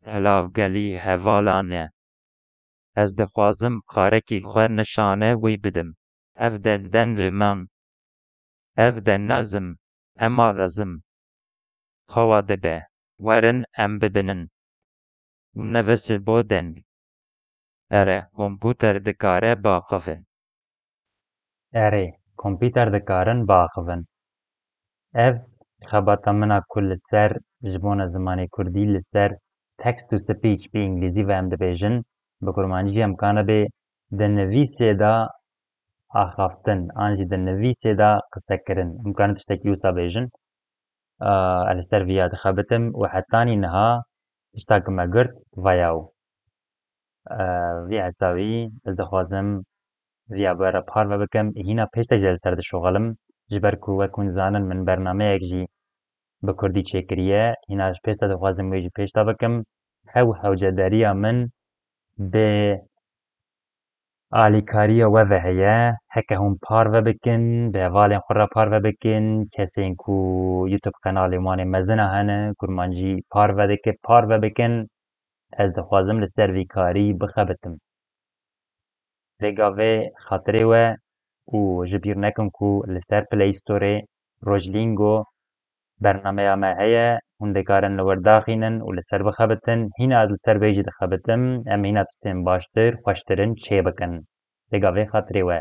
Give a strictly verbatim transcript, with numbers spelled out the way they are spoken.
Helav gelî hevalan e. Ez dixwazim karekî xwe nişane wî bidim. Ev de deng riman. Ev de nazim. Ema lazim. Xewa dibe. Werin em bibinin. Nivîs ji bo deng. Ere, kompûter dikare biaxive. Erê, kompîter dikarin biaxivin. Ev xebata min a ku li ser, ji bona zimanê kurdî li ser text to speech, bi îngilîzî ve em dibêjin, bi kurmancî em kane bê di nivîsê de axaftin, an jî di nivîsê de qisekirin. Em karin tiştekî wisa bêjin. Aa, ez li ser viya dixebitim û hetanî niha tişta ku me girt vaya û. Vî hesabî ez dixwazim viya we re parve bikim. Hîna pêşte jî li ser dişuxelim. Ji ber ku wek hûn zanin min bernameyek jî bi kurdî çêkiriye. Hîna ji pêşte dixwazim wê jî pêşta bikim. Hew hewcedariya min bi alîkariya we ve heye. Heke hûn parve bikin, bi hevalên xwe re parve bikin, kesên ku YouTube qenalên wan ê mezin a hene, kurmancî parve dike, parve bikin. Ez dixwazim li ser vî karî bixebitim. Vê gavê xatirê we û ji bîr nekin ku li ser Play Storê Rojlingo bernameya me heye, hûn dikarin li wir daxînin û li ser bixebitin. Hîna ez li ser vê jî dixebitim, em hîna tiştên baştir, xweştirin çêbikin. Vê gavê xatirê we.